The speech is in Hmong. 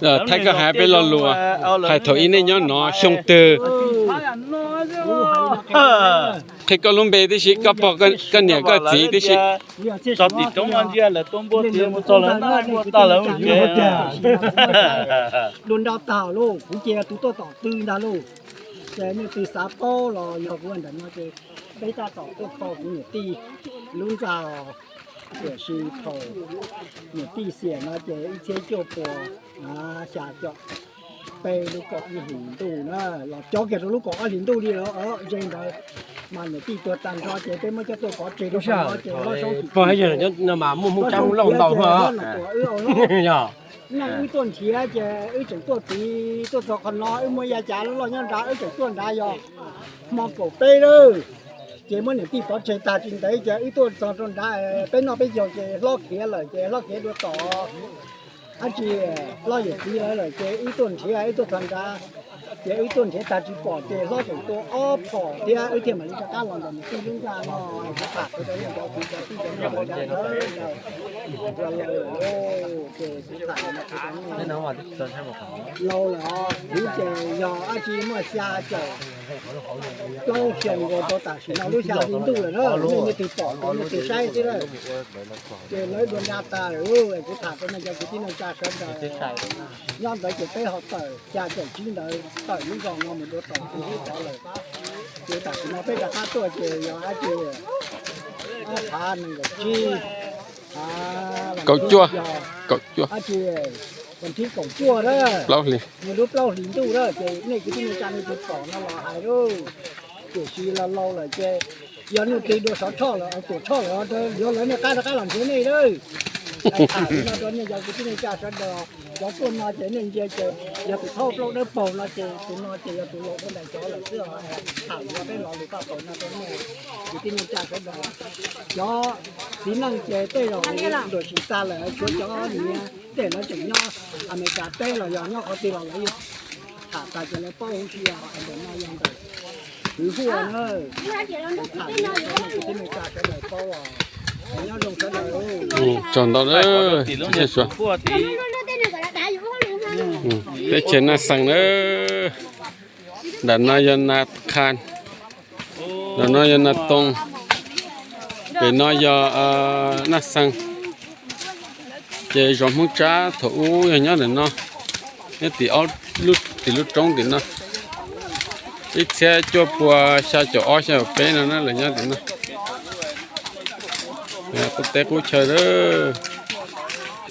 Thaij koj hais peb lo lus, hais thaum ub nej nyob no xyoo twg. Qhia koj lub npe tib si, koj pog koj niam koj txiv tib si. Txog tim roob ntsia lawv tuaj npuaj txiv mus txog lawv npuaj tag lawv mus tsev. Dua nrau tag lauj, kuv ces tus tuaj tom tw ntag lauj. Ces nej twg xav paub los yog kuv ntawm no ces peb tab tom tuaj kho kuv niam tij lub ntxa. Tiam sis thaum niam tij xiam no ces ib txhiab cuaj puas xya caum peb lub kaum ib hlis ntuj na, los cov kiag rau lub kaum ob hlis ntuj li los ze ntawd. Mas niam tij tuag tag nrho ces peb muab coj tuaj pov tseg rau sab no ces loj soob tsis muaj hmoov tsab loj ntau. Neej wb tuaj nrhiav ces wb tseem tuaj tid tuaj txog qhov no wb muaj ya cav loj loj nyob nrad wb tseem tuaj nrad yog hmo kaum peb lawm. Ces muab niam tij pov tseg tag tsis ntev ces wb tuaj txog rau nrad peb noj peb caug ces hlob khiav lawm ces hlob khiav dua tom dab tsi hlob yawm txiv lawv lawm ces wb tuaj nrhiav wb tuaj txog nrad. Ces wb tuaj nrhiav tag tsis pom ces hlob tseem tua ob phom thiab wb thiaj mam li rov qab los ntawm niam tij lub ntxa no. Kuv tham rau nej cov kwv cov tij cov muam cov ntxhais, ces kuv tham no rau nej. Laus lawm os, kuv ces yog dab tsi muaj xya caum plaub xyoo nkaus rau tam sim no lub xya hli ntuj lawm na, nej leej twg pom ces nej leej twg saib xwb lawm. Ces lawv dua nra tas lawm, kuv tham rau nej cov kwv tij neej tsa sawv daws nyob ntawd ces peb ho tawm xya caum tsib ntawd tawm lub zos no mus dua tom txij tod lawm. Ces tam sim no peb rov qab tuaj ces yog dab tsi ob phav nees nkaum tsib, kaum cuaj, kaum cuaj, dab tsi, vas thib kaum cuaj na, nws lub plaub hlis ntuj na, ces nej kwv tij neej tsa nej leej twg pom no los hais lauj. Tiam sis los laus lawm ces yog nej leej twg dua sov tshoj lawm, tuam tshoj lawm, yuav lawv nej qab rov qab los nrhiav nej lawm. Tham li no rau nej cov kwv tij neej tsa sawv daws, cov tuaj no ces nej ntsia ces yog tus thauj plaub dawb paug no ces tus no ces yog tus laus dua ntais cov lawm xwb os. Tham li no peb lo lus paj paus no rau nej kwv tij neej tsa sawv daws. Cov txiv neej ces tej zaum luag sim tag lawm, tshuav cov niam tej lawv tseem nyob Amelikas teb los yog nyob qhov twg los lawv yeej tham tas ces lawv paub huv si os. Ntawm no yog ntawm kwv Huaj na, tham li no rau nej kwv tij neej tsa sawv daws paub os. Nyob zoo sawv daws. Tsaug ntau. Teb chaws Naj Xees na. Nram no yog Nas Khas, nram no yog Nas Toos, pem no yog Naj Xees. Ces zos Hmoob Tsab thaum ub yog nyob ntawm no, nyob tim, tim lub roob tim no. Ib txhiab cuaj pua xya caum ob xya caum peb no na lawv nyob tim no. Qub teb qub chaw lawm.